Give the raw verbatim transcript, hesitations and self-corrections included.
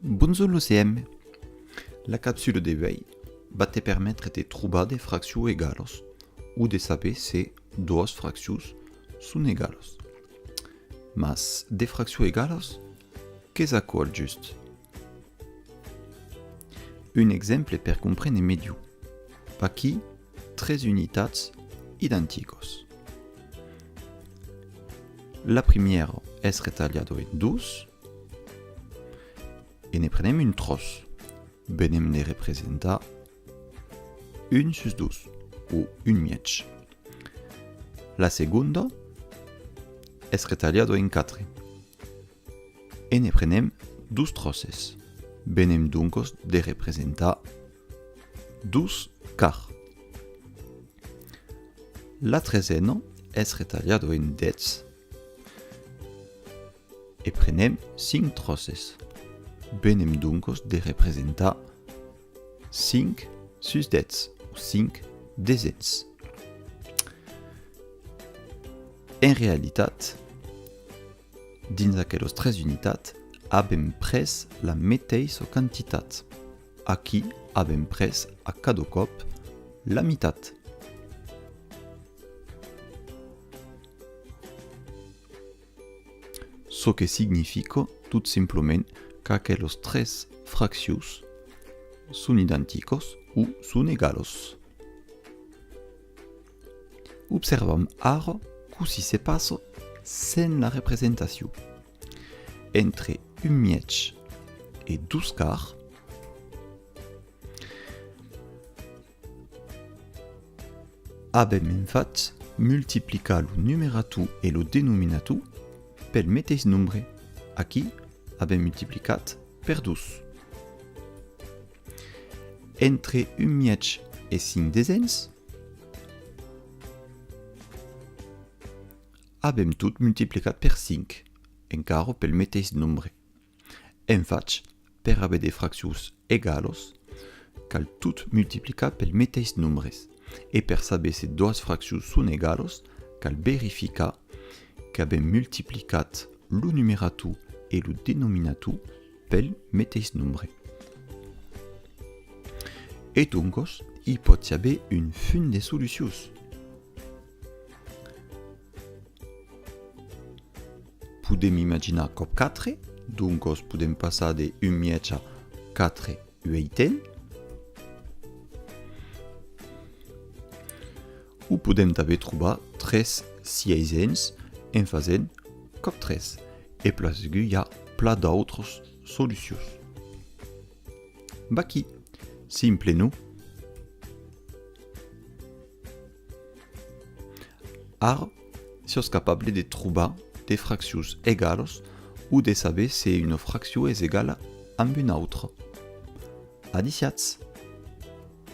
Bonjorn lo C M. La capsula de uèi va te permetre de trobar de fraccions egalas o de saber se doas fraccions son egalas. Mas de fraccions egalas, qu'es aquò al just? Un exemple per comprene melhor. Vaquí tres unitats identicas. La primièra es retalhada en dos, e ne prenem un tròç. Venèm de representar un sus dos, o un mièg. La segonda es retalhada en quatre, e ne prenem dos tròces. Venèm doncas de representar dos quarts. La tresena es retalhada en dètz, e prenem cinc tròces. Venèm doncas de representar cinc sus dètz, o cinc desens. En realitat, dins aquelas tres unitats, avèm pres la meteissa quantitat. Aquí avèm pres a cada còp la mitat. Çò que significa tot simplament qu'aquelas tres fraccions son identicas o son egalas. Observam ara cossí se passa sens la representacion. Entre un mièg e dos quarts, avèm en fach multiplicat lo numerator e lo denominator pel meteis nombre. Aquí, avèm multiplicat per dos. Entre un mièg e cinc desens, avèm tot multiplicat per cinc, encara pel meteis nombre. En fach, per aver de fraccions egalas, cal tot multiplicar pel meteis nombre. E per saber se doas fraccions son egalas, cal verificar qu'avèm multiplicat lo numerator e lo denominator pel meteis nombre. E doncas, i pòt i aver un fum de solucions. Podèm imaginar còp quatre, doncas podèm passar de un mièg a quatre ueitens. O podèm tanben trobar tres sièisens en fasent còp tres. E plan segur, i a plan d'autras solucions. Vaquí, simple, non? Ara, siás capable de trobar de fraccions egalas o de saber se una fraccion es egala amb una autra. Adissiatz!